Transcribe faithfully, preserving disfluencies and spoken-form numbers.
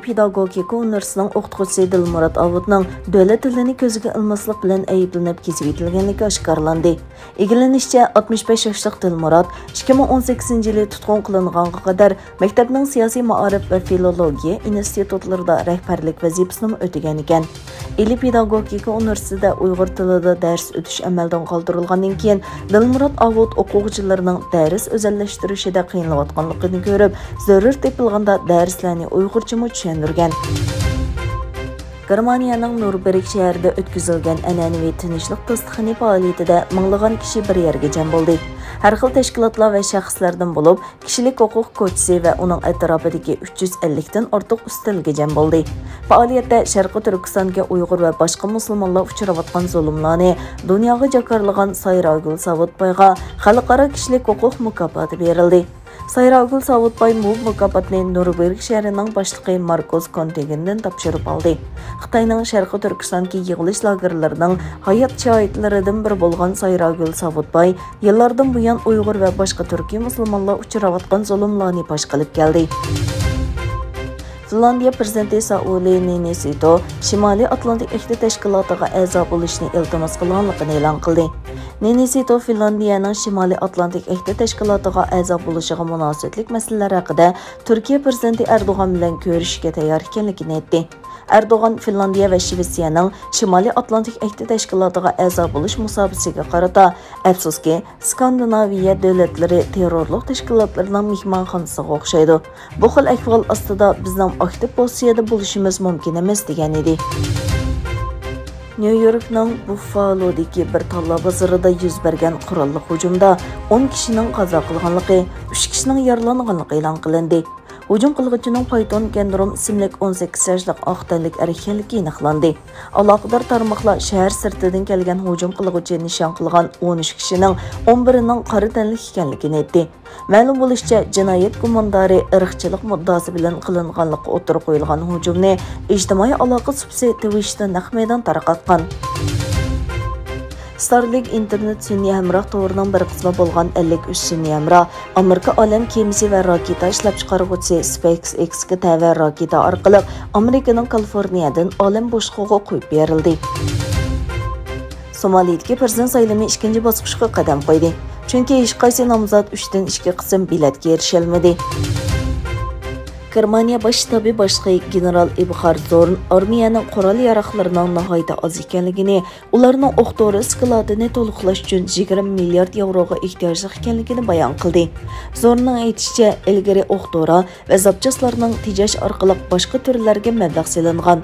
پېداگوگىكا ئۇنىۋېرسىتېتىنىڭ ئوقۇتقۇچىسى دىلمۇرات ئاۋۇتنىڭ دۆلەت تىلىنى كۆزگە ئىلماسلىق بىلەن ئەيىبلىنىپ كېسىۋېتىلگەنلىكى ئاشكارىلاندى. ئىگىلىنىشىچە، ئاتمىش بەش ياشلىق دىلمۇرات ئىككى مىڭ ئون سەككىزىنچى يىلى تۇتقۇن قىلىنغانغا قەدەر مەكتەپنىڭ سىياسىي مائارىپ ۋە فىلولوگىيە ئىنستىتۇتلىرىدا رەھبەرلىك ۋەزىپىسىنىمۇ ئۆتىگەنىكەن. ئىلى پېداگوگىكا ئۇنىۋېرسىتېتىدا ئۇيغۇر تىلىدا دەرس ئۆتۈش ئەمەلدىن قالدۇرۇلغاندىن كېيىن، دىلمۇرات ئاۋۇت ئوقۇغۇچىلىرىنىڭ دەرس ئۆزەللەشتۈرۈشىدە قىينىلىۋاتقانلىقىنى كۆرۈپ، زۆرۈر تېپىلغاندا دەرسلەرنى ئۇيغۇرچىمۇ چۈشەندۈرگەن. گېرمانىيەنىڭ نوربېرگ شەھىرىدە ئۆتكۈزۈلگەن ئەنئەنىۋى تىنچلىق داستىخىنى پائالىيىتىدە مىڭلىغان كىشى بىر يەرگە جەم بولدى. ھەر خىل تەشكىلاتلار ۋە شەخسلەردىن بولۇپ، كىشىلىك ھوقۇق كوچىسى ۋە ئۇنىڭ ئەتراپىدىكى ئۈچ يۈز ئەللىكتىن ئارتۇق ئۈستەلگە جەم بولدى. پائالىيەتتە شەرقىي تۈركىستاندىكى ئۇيغۇر ۋە باشقا مۇسۇلمانلار ئۇچراۋاتقان زۇلۇملارنى دۇنياغا جاكارلىغان سايراگۈل ساۋۇتبايغا خەلقئارا كىشىلىك ھوقۇق مۇكاپاتى بېرىلدى. سايراگۈل ساۋۇتباي بۇ مۇكاپاتنى نورۋېگ شەھىرىنىڭ باشلىقى ماركوس كونتېگېندىن تاپشۇرۇپ ئالدى. خىتاينىڭ شەرقىي تۈركىستاندىكى يىغىلىش لاگېرلىرىنىڭ ھايات شاھىتلىرىدىن بىرى بولغان سايراگۈل ساۋۇتباي يىللاردىن بۇيان ئۇيغۇر ۋە باشقا تۈركىي مۇسۇلمانلار ئۇچراۋاتقان زۇلۇملارنى پاش قىلىپ كەلدى. فىنلاندىيە پىرېزىدېنتى سائۇلى نىنىسىتو شىمالىي ئاتلانتىك ئەھدى تەشكىلاتىغا ئەزا بولۇشنى ئىلتىماس قىلغانلىقىنى ئېلان قىلدى. نىنىسىتو فىنلاندىيەنىڭ شىمالىي ئاتلانتىك ئەھدى تەشكىلاتىغا ئەزا بولۇشىغا مۇناسىۋەتلىك مەسىلىلەر ھەققىدە تۈركىيە پىرېزىدېنتى ئەردوغان بىلەن كۆرۈشۈشكە تەييار ئىكەنلىكىنى ئېيتتى. ئەردوغان فىنلاندىيە ۋە شىۋېتسىيەنىڭ شىمالىي ئاتلانتىك ئەھدى تەشكىلاتىغا ئەزا بولۇش مۇساپىسىگە قارىتا، ئەپسۇسكى، سكاندىناۋىيە دۆلەتلىرى تېررورلۇق تەشكىلاتلىرىنىڭ مېھمانخانىسىغا ئوخشايدۇ. بۇ خىل ئەھۋال ئاستىدا بىزنىڭ ئاكتىپ پوزىتسىيەدە بولۇشىمىز مۇمكىن ئەمەس، دېگەن ئىدى. نيۇ يوركنىڭ بۇففالودىكى بىر تاللا بازىرىدا يۈز بەرگەن قوراللىق ھۇجۇمدا ئون كىشىنىڭ قازا قىلغانلىقى، ئۈچ كىشىنىڭ يارىلانغانلىقى ئېلان قىلىندى. ھۇجۇم قىلغۇچىنىڭ پايتون گەندروم ئىسىملىك ئون سەككىز ياشلىق ئاق تەنلىك ئەر ئىكەنلىكى ئېنىقلاندى. ئالاقىدار تارماقلار شەھەر سىرتىدىن كەلگەن ھۇجۇم قىلغۇچى نىشان قىلغان ئون ئۈچ كىشىنىڭ ئون بىرىنىڭ قارا تەنلىك ئىكەنلىكىنى ئېيتتى. مەلۇم بولۇشىچە، جىنايەت گۇماندارى ئىرقچىلىق مۇددىئاسى بىلەن قىلىنغانلىققا ئوتتۇرىغا قويۇلغان ھۇجۇمنى ئىجتىمائىي ئالاقە سۇپىسى تىۋىشتا نەق مەيدان تارقاتقان. ستارلىنك ئىنتېرنېت سۈنئىي ھەمراھ تورىنىڭ بىر قىسمى بولغان ئەللىك ئۈچ سۈنئىي ھەمراھ ئامېرىكا ئالەم كېمىسى ۋە راكېتا ئىشلەپچىقارغۇچىسى سپېيس ئېكسكا تەۋە راكېتا ئارقىلىق ئامېرىكىنىڭ كالىفورنىيەدىن ئالەم بوشلۇقىغا قويۇپ بېرىلدى. سومالىدىكى پىرېزىدېنت سايلىمى ئىككىنچى باسقۇچقا قەدەم قويدى. چۈنكى ھېچقايسى نامزات ئۈچتىن ئىككى قىسىم بېلەتكە ئېرىشەلمىدى. گېرمانىيە باش شتابى باشلىقى گېنېرال ئېبخارد زورن ئارمىيەنىڭ قورال-ياراغلىرىنىڭ ناھايىتى ئاز ئىكەنلىكىنى، ئۇلارنىڭ ئوق دورا سكلاتىنى تولۇقلاش ئۈچۈن يىگىرمە مىليارد ياۋروغا ئېھتىياجلىق ئىكەنلىكىنى بايان قىلدى. زورننىڭ ئېيتىشىچە، ئىلگىرى ئوق دورا ۋە زاپچاسلارنىڭ تېجەش ئارقىلىق باشقا تۈرلەرگە مەبلەغ سېلىنغان.